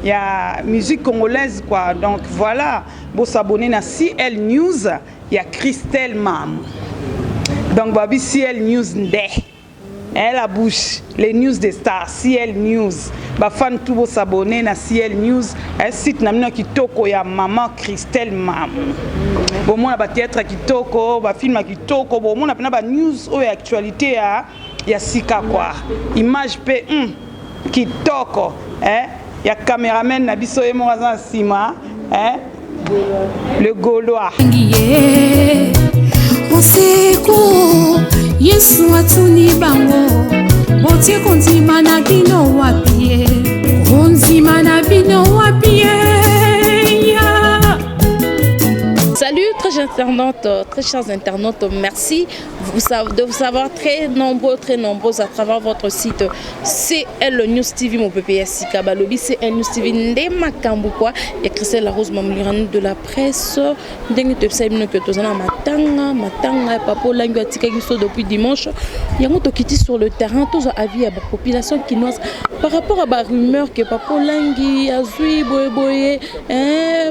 Ya musique congolaise quoi. Donc voilà, bo s'abonner na CL News ya Christelle Mam. Donc babi CL News nde. Eh, la bouche, les news des stars, CL News. Ba fan tout bo s'abonner na CL News, eh, site na bino kitoko ya maman Christelle Mam. Bomona ba théâtre kitoko, ba film kitoko, bomona pena ba news oyo actualité ya sika quoi. Image pe kitoko, eh, ya cameraman na biso ye moko aza na nsima, eh, le Gaulois. Usiku Yesu atuni bango: botie kondima na bino wapi ye? Kondima na bino wapi ye ya? Salut très chers internautes, très chers internautes, merci de vous savoir très nombreux, très nombreuses à travers votre site CL News TV, mon PPS Balobi CL News TV, nde makambo quoi, ya Christelle La Rose Mamulirano de la presse, ndenge toyebisa bino ke toza na matanga, matanga ya papa Olangi atikaki biso depuis dimanche. Yango tokiti sur le terrain, tozwa avis ya bapopulation kinoise par rapport à barumeur ke papa Olangi azwi boyeboye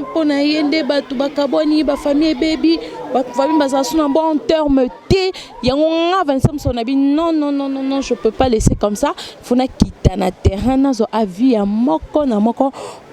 mpo na ye nde bato bakabwani, bafamille ebebi, bafamille bazala so na bon terme te. Yango nga 25 moso na bi non, non, non, non, non, je peux pas laisser comme ça. Faut nakita na terrain, nazwa avis ya moko na moko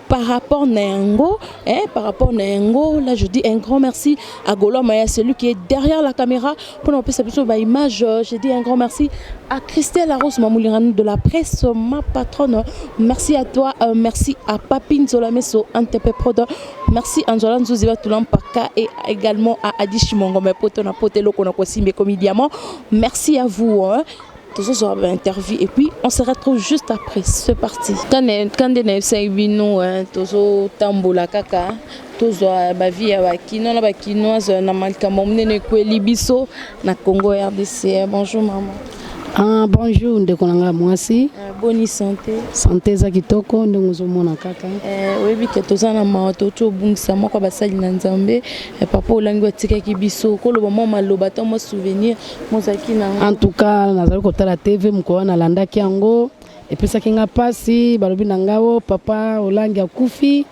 par rapport na yango, hein, par rapport na yango. Là, je dis un grand merci à Golo Maya, celui qui est derrière la caméra pour nous passer ba image. Je dis un grand merci à Christelle Arros Mamoulirano de la presse, ma patronne. Merci à toi, merci à Papine Zolameso Antp Prod, merci Anzola Nzuzi Batulampaka et également à Adi Chimongome Poto na Potelo Konakosimbe comme diamant. Merci à vous, hein. Tozozwa bainterview et puis on se retrouve juste après. C'est parti. Kande nayebisaki bino, tozotambola kaka, tozwa baavis ya bakinois na bakinoise na makambo monene ekweli biso na Congo RDC. Bonjour mama. Ah, bonjour ndeko na ngai mwasi. Boni santé? Santé eza kitoko ndenge ozomona kaka. Oyebi ke toza na mawa, touti obungisa moko basali na Nzambe, papa Olangi atikaki biso. Koloba mwa maloba ta mwa souvenir mozalaki nango. En tout cas, nazali kotala TV mokolo wana, nalandaki yango, epesaki nga mpasi. Balobi na ngai o papa Olangi akufi,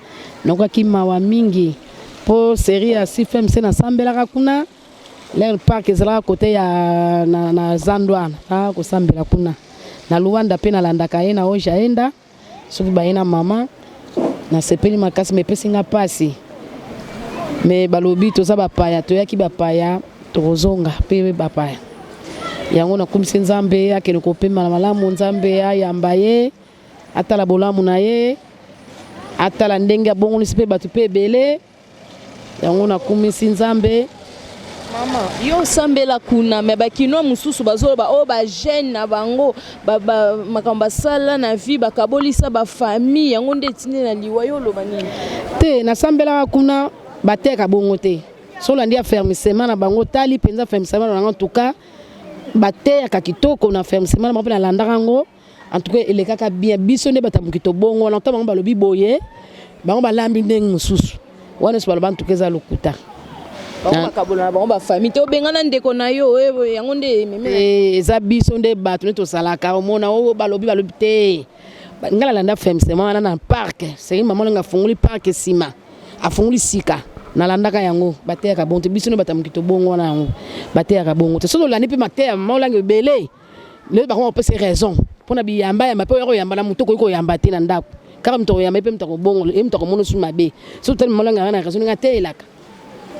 nakokaki mawa mingi mpo série ya CFMC nasambelaka kuna, leur parc ezalaka kote ya na zando wana, na kosambela kuna na Luanda mpe nalandaka ye na oja enda soki baye na mama. Nasepeli makasi, me epesi nga mpasi. Me balobi toza bapaya, toyaki bapaya, tokozonga mpe bapaya. Yango nakumisi Nzambe, akende kopema na malamu, Nzambe ayamba ye, atala bolamu na ye, atala ndenge abongolisi mpe bato mpe ebele. Yango nakumisi Nzambe. Mama, yo osambela kuna, me bakinois mosusu bazoloba oyo bagene na bango, makambo basala na vie, bakabolisa bafamille, yango nde etindi na liwa. Yo oloba nini? Te, nasambelaka kuna, bateka bongo te. So olandi affermissement na bango, tali mpenza affermissement na bango. En tout cas, bateyaka kitoko na affermissement na bango mpe nalandaka yango. En tout cas, elekaka bien. Biso nde bato ya mokili tobongo wana, to bango balobi boye, bango balambi ndenge mosusu wana nyonso baloba. En tout cas, eza lokuta. Bango bakabola na bango bafamille te, obengana ndeko na yo, yango nde ememi. Eza biso nde bato nde tosalaka omona oyo balobi, balobi te. Ngai nalanda affermissement wana na parc seri mama Olangi afungoli parc nsima afungoli sika, nalandaka yango. Bateyaka bongo te. Biso nde bato ya mokili tobongo wana, yango bateyaka bongo te. Soki olandi mpe mateya mama Olangi ebele lelo, bakoma kopesa raison mpona biyamba yamba mpe oya koyamba na motu okoki koyamba te na ndako kaka moto akoyamba ye mpe moto akobongo ye, moto akomona osu mabe. Soki totali mama Olangi anga na raison ndenge ateyelaka.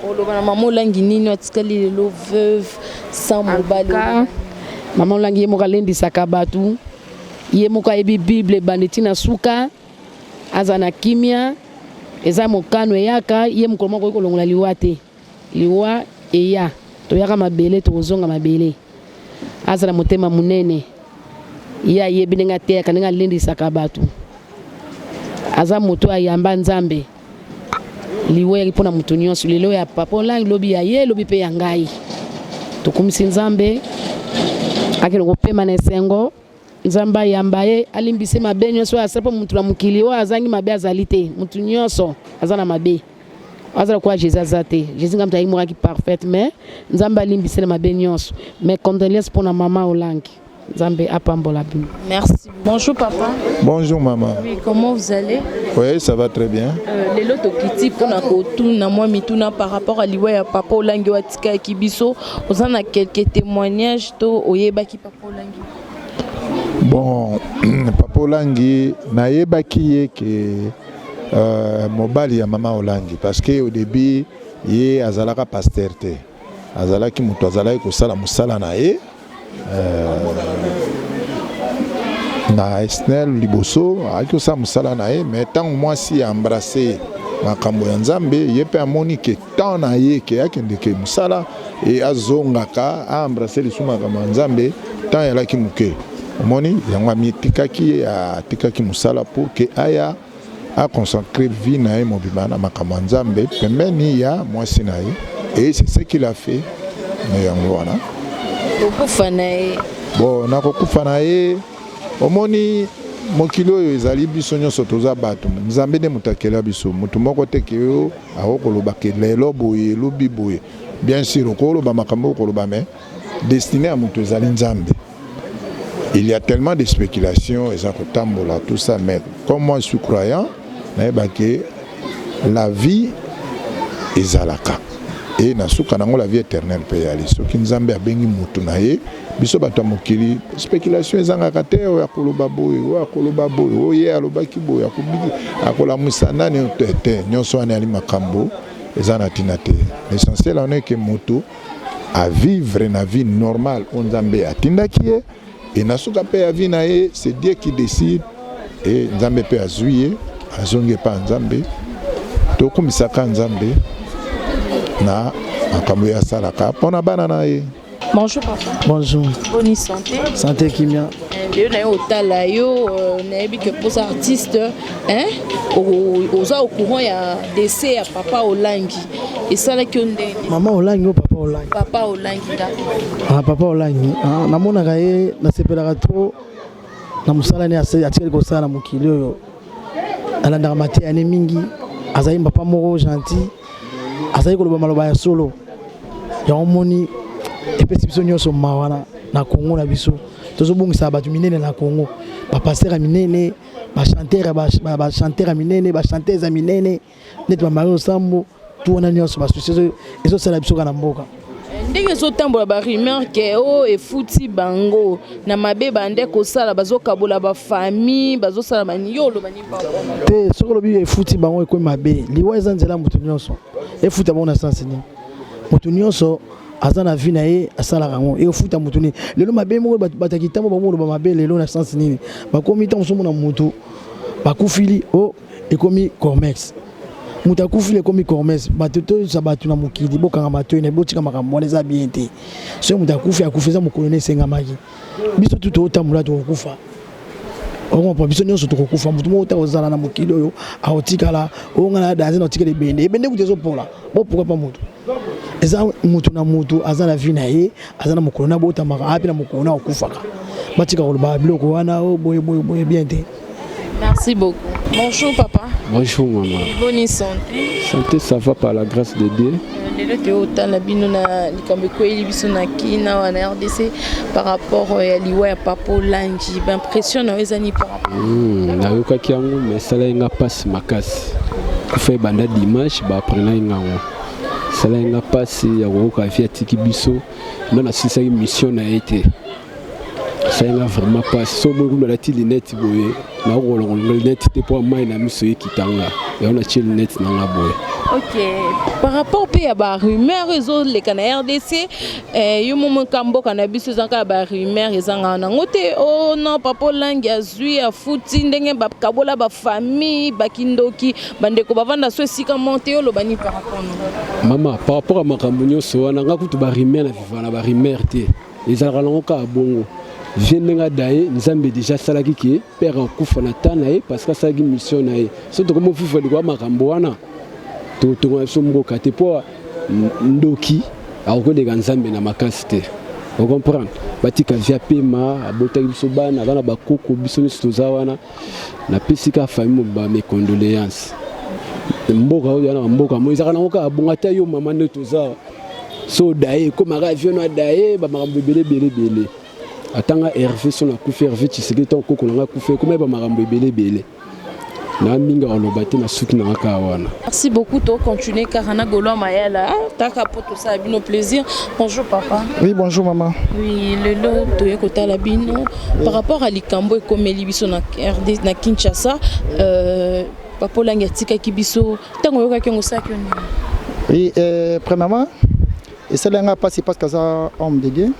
Oloba na mama Olangi nini? Atikali lelo veuve, sans mobali. Mama Olangi ye moko alendisaka bato, ye moko ayebi Bible ebandi ntina suka. Aza na kimia, eza mokano eyaka ye mokolo moko akoki kolongola liwa te. Liwa eya, toyaka mabele, tokozonga mabele. Azala motema monene, ye ayebi ndenge ateyaka, ndenge alendisaka bato. Aza moto ayamba Nzambe. Liwa eyaki mpona moto nyonso. Lelo ya papa Olangi, lobi ya ye, lobi mpe ya ngai. Tokumisi Nzambe, akende kopema na esengo. Nzambe ayamba ye, alimbise mabe nyonso oyo asala, mpo motu na mokili oyo azangi mabe azali te. Motu nyonso aza na mabe, azala kwa Jésus aza te. Jésus nga moto ayimokaki parfaite, mais Nzambe alimbise na mabe nyonso. Mais condoléance mpona mama Olangi. Nzambe apambola bino. Merci. Bonjour papa. Bonjour maman. Oui, comment vous allez? Oui, ça va très bien. Lelo tokiti mpona kotuna mwa mituna par rapport à liwa ya papa Olangi oyo atikaki biso. Oza na quelques témoignages to oyebaki papa Olangi? Bon, papa Olangi, nayebaki ye ke mobali ya mama Olangi, parce que au début ye azalaka pasteur te, azalaki moto azalaki kosala mosala na ye na SNEL. Liboso ayaki kosala mosala na ye, mais ntango mwasi embrasse makambo ya Nzambe, ye mpe amoni ke temps na ye ke akendeke mosala e azongaka aembrasse lisusu makambo ya Nzambe, temps eyalaki moke. Omoni yango, amitikaki, atikaki mosala pour ke aya aconsacre vie na ye mobimba na makambo ya Nzambe pembeni ya mwasi na ye, et c'est ce qu'il a fait. Me yango wana. Kokufa na ye? Bon, nakokufa na ye, omoni mokili oyo ezali biso nyonso toza bato. Nzambe nde moto akela biso. Motu moko te ke oyo akokoloba ke lelo boye, elobi boye. Bien sûr, okoloba makambo okoloba, mais destinée ya moto ezali Nzambe. Il y a tellement de spéculations eza kotambola, tout ça, mais comme moi je suis croyant, nayeba ke la vie ezalaka e na suka nango la vie éternelle mpe eyali soki Nzambe abengi motu na ye. Biso bato ya mokili, spéculation ezangaka te. Oyo akoloba boye, oyo akoloba boye, oyo ye alobaki boye, akobiki, akolamwisa nani te te. Nyonso wana eyali makambo eza na ntina te. L'essentiel wana eke moto avivre na vie normale oyo Nzambe atindaki ye, e na suka mpe ya vie na ye, c'est Dieu qui décide. E Nzambe mpe azwi ye, azongi epa Nzambe. Tokumisaka Nzambe na makambo ye asalaka mpo na bana na ye. Bonjour papa. Bonjour. Bonne santé? Santé kimia. Lelo na yo otala yo, nayebi ke mposa artiste, hein, oza au courant ya décès ya papa Olangi. Esalaki yo ndenge? Mama Olangi o papa Olangi? Papa Olangi nga. Ah, papa Olangi. Ah, namonaka ye, nasepelaka trop na mosala ne atikali kosala na mokili oyo. Alandaka mateya ne mingi. Azali papa moko gentil, azali koloba maloba ya solo. Yango moni epesi biso nyonso mawa na Congo na biso. Tozobongisa bato minene na Congo, bapasteur ya minene, bachanteur, bachanteur ya minene, bachanteuse ya minene neti bamarie Osambo tu wana nyonso, basusi ezosala biso kaka na mboka. Ndenge ezotambola barumeur ke o efuti bango na mabe, bande kosala, bazokabola bafamille, bazosala bani, yo oloba nini? Te, soki olobi efuti bango, ekomi mabe. Liwa eza nzela ya moto nyonso. Efuta bango na sansi nini? Moto nyonso aza na vie na ye, asalaka yango. Efuta motu nini lelo mabe moko? Bato ya kitambo bango oloba mabe lelo na sansi nini? Bakomi ntango mosusu mona motu bakufili o ekomi cormex, moto akufili ekomi cormex. Bato toza bato na mokili, bokanga matoi na botika makambo wana, eza bien te. Soki moto akufi, akufi, eza mokolo na esengamaki. Biso tu tootambola, tokokufa. Okompa biso nyonso tokokufa. Motu moko te kozala na mokili oyo akotikala oyo ngai na danze na otikala ebende ebende kutu ezopola bo. Pourquoi pa motu? Eza motu na motu aza na vie na ye, aza na mokolo na botamaka, aya mpe na mokolo na okufaka. Batika koloba biloko wana o boye boye boye, bien te. Merci beaucoup. Bonjour papa. Bonjour maman. Bonne santé? Santé, ça va par la grâce de Dieu. Lelo toyotala bino na likambo ekweyeli biso na kina wana RDC par rapport ya liwa ya papa Olangi. Baimpression na yo eza nini par rapport? Nayokaki yango, mais esalaki nga mpasi makasi. Kufa ebanda dimanche, baaprenaki nga yango. Esalaki nga mpasi ya koyoka vie atiki biso ndo nasilisaki mission na ye te. Esalaki nga vraiment mpasi. So omoni kuna alati lunette boye, nakokolongola lunette te mpo mai na miso ekitanga. Yango natie lunette na nga boye. Ok, par rapport mpe ya barumeur ezoleka na RDC, yo momoka mboka na biso eza kaka barumeur, ezangaka nango te. O oh non, papa Olangi azwi, afuti ndenge bakabola bafamille, bakindoki, bandeko bavanda so esika moko te. Yo oloba nini par rapport no? Mama, par rapport ya makambo nyonso wana, nga kutu barumeur na vivre na barumeur te. Ezalaka nango kaka bongo. Vie ndenge adaye, Nzambe déjà asalaki ke père akufa na temps na ye, parce que asalaki mission na ye. So tokomi ofifa likolo ya makambo wana, totonga biso mboka te, mpo ndoki akokoleka Nzambe na makasi te. Ocomprendre? Batika vie apema. Abotaki biso bana, aza na bakoko, biso nyonso toza wana. Napesi kaka famille mobimba mes condoléances. Mboka oyo wana, mboka mo ezalaka nango kaka bongo. Ata yo mama, nde toza so daye, ekomaka avion no adaye, bamakambo ebele ebele ebele. Ata nga Herve so nakufi, Herve Tshisekedi ntango koko na nga akufi, ekoma yeba makambo ebele ebele. Na mingi oloba te, na suki na nga kaka wana. Merci beaucoup, to continuer kaka na Golois Mayala, kaka po tosala bino plaisir. Bonjour papa. Oui, bonjour maman. Oui, lelo toye kotala bino par rapport à likambo ekomeli biso na RD na Kinshasa, papa Olangi atikaki biso, ntango oyokaki yango osalaki yo nini? Oui, premièrement, esali nga mpasi parce que aza homme de Dieu,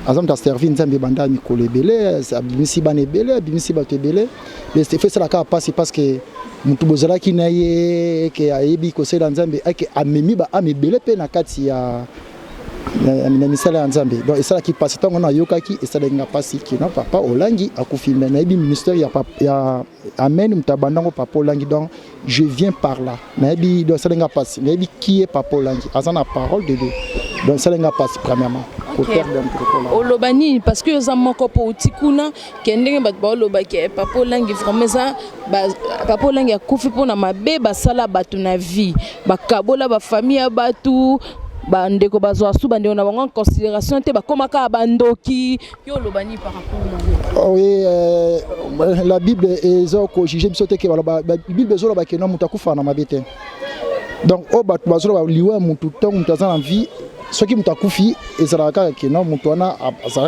aza moto aservi Nzambe ebanda mikolo ebele, abimisi bana ebele, abimisi bato ebele. Faut esalaka mpasi parce que motu bozalaki na ye eke ayebi kosala Nzambe, eke amemi baâme ebele mpe na kati ya na misala ya Nzambe. Donc esalaki mpasi ntango nayokaki, esalaki nga mpasi kino papa Olangi akufi. Me nayebi ministère ya Amen, moto abandango papa Olangi, donc je viens par là, nayebi. Donc esalaki nga mpasi, nayebi qui est papa Olangi, aza na parole de Dieu. Donc esalaki nga mpasi premièrement koperdre moto lokola. Oloba nini? Parce que oza moko mpo outi kuna ke ndenge bato baolobaki papa Olangi vraiment eza papa Olangi akufi mpona mabe basala bato na vie, bakabola bafamille ya bato, bandeko bazwa su bandeko na bango en considération te, bakóma kaka bandoki. Yo oloba nini par rapport na Oui, la Bible eza kojuge biso te ke Bible ezoloba ke no moto akufaka na mabe te. Donc oyo bato bazoloba liwa ya motu, ntango moto aza na vie, soki moto akufi, ezalaka kaka ke no moto wana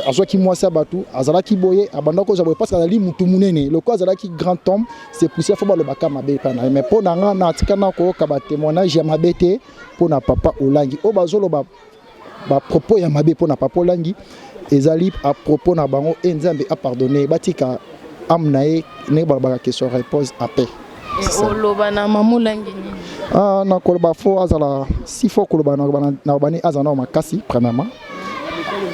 azwaki mwasi ya bato, azalaki boye, abanda kozwa boye, parce que azali motu monene. Lokola azalaki grand homme, c'est pour ça faut balobaka mabe epai na ye. Mais mpo na nga, na tika na koyoka batémoignage ya mabe te mpo na papa Olangi. Oyo bazoloba bapropos ya mabe mpo na papa Olangi, ezali à propos na bango e Nzambe apardonne, batika âme na ye ndenge balobaka ke son repose en paix. Oloba na mama Olangi nini? Ah, na koloba fo azala si fo koloba na bani, azala nao makasi. Premièrement,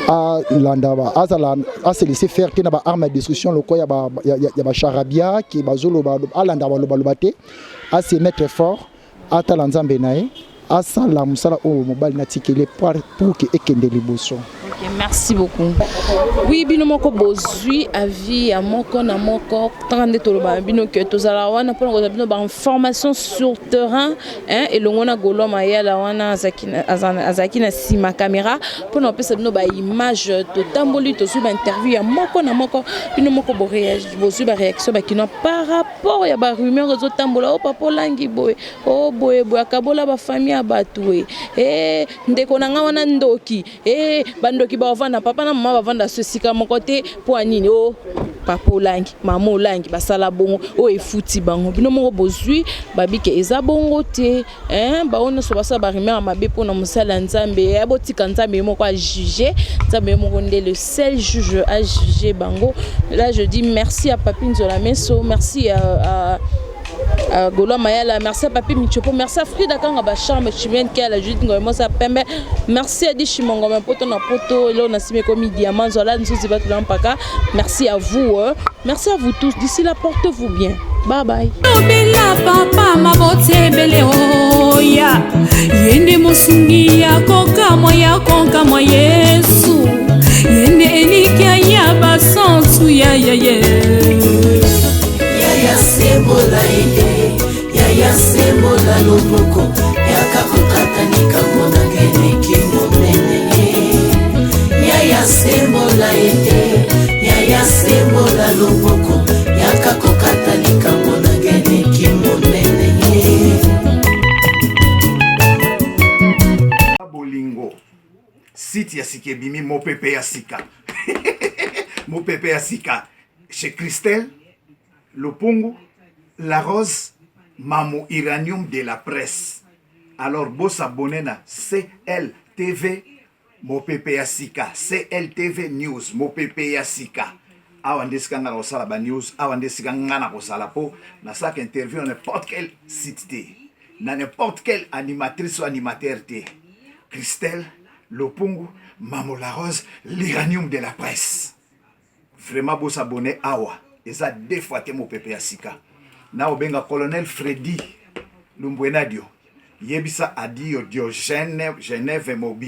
alanda azala ase laisser faire te na baarme ya destruction lokola ya bacharabia ke bazoloba. Alanda balobaloba te, ase mettre fort, atala Nzambe na ye, asala mosala oyo mobali natikeli pour ke ekende liboso. Ok, merci beaucoup. Oui, bino moko bozwi avis ya moko na moko. Tanga nde toloba na bino ke tozala wana mpona kozwa bino bainformation sur terrain, hein, elongo na Golo Mayala wana azalaki na nsima caméra mpona kopesa bino baimage. Totamboli, tozwi bainterview ya moko na moko, bino moko bozwi baréaction bakinois par rapport ya barumeur ezotambola: o papa Olangi boye, o boye boye, akabola bafamille ya bato e e ndeko na nga wana ndoki e bandoki bavanda, papa na mama bavanda so esika moko te mpo ya nini? O papa Olangi, mama Olangi basala bongo, oyo efuti bango. Bino moko bozwi babike eza bongo te, bango nyonso basala barumeur ya mabe mpona mosala ya Nzambe. Ya botika Nzambe ye moko ajuge, Nzambe ye moko nde le seul juge, ajuge bango. Là je dis merci à Papi Nzola Meso, merci à Golo Mayala, merci à Papi Michopo, merci à Frida Kanga Bacharme, Chimène Kela, Judith Ngoymosa Pembe, merci à Dichimongo Poto na Poto, là on a simé comme diamant, Zola Nzuzi Batula Mpaka, merci à vous, hein. Merci à vous tous, d'ici là portez-vous bien, bye bye. Lobela papa mabote ebele oya, ye nde mosungi ya kokamwa, ya kokamwa, Yesu ye nde elikya ya basantu ya yaye. Yaya sembola ete, yaya sembola loboko, yaka kokata likambo na ngeleki monene. Yaya sembola ete, yaya sembola loboko, yaka kokata likambo na ngeleki monene. Bolingo site ya sika ebimi, mopepe ya sika, mopepe ya sika chez Christelle Lopungu La Rose, Mamo Uranium de la presse. Alors bosabone na CLTV, mopepe ya sika, CLTV News, mopepe ya sika. Awa nde esika nga na kosala banews, awa nde esika nga na kozala mpo nasalaka interview na n'importe quel site te, na n'importe quelle animatrice ou animateur te. Christelle Lopungu, Mamo La Rose, l'uranium de la presse. Vraiment bosabone awa, eza deux fois te, mopepe ya sika. Na obenga colonel Freddy Lumbwenadio, yebisa adio Diogène Genève mobimba.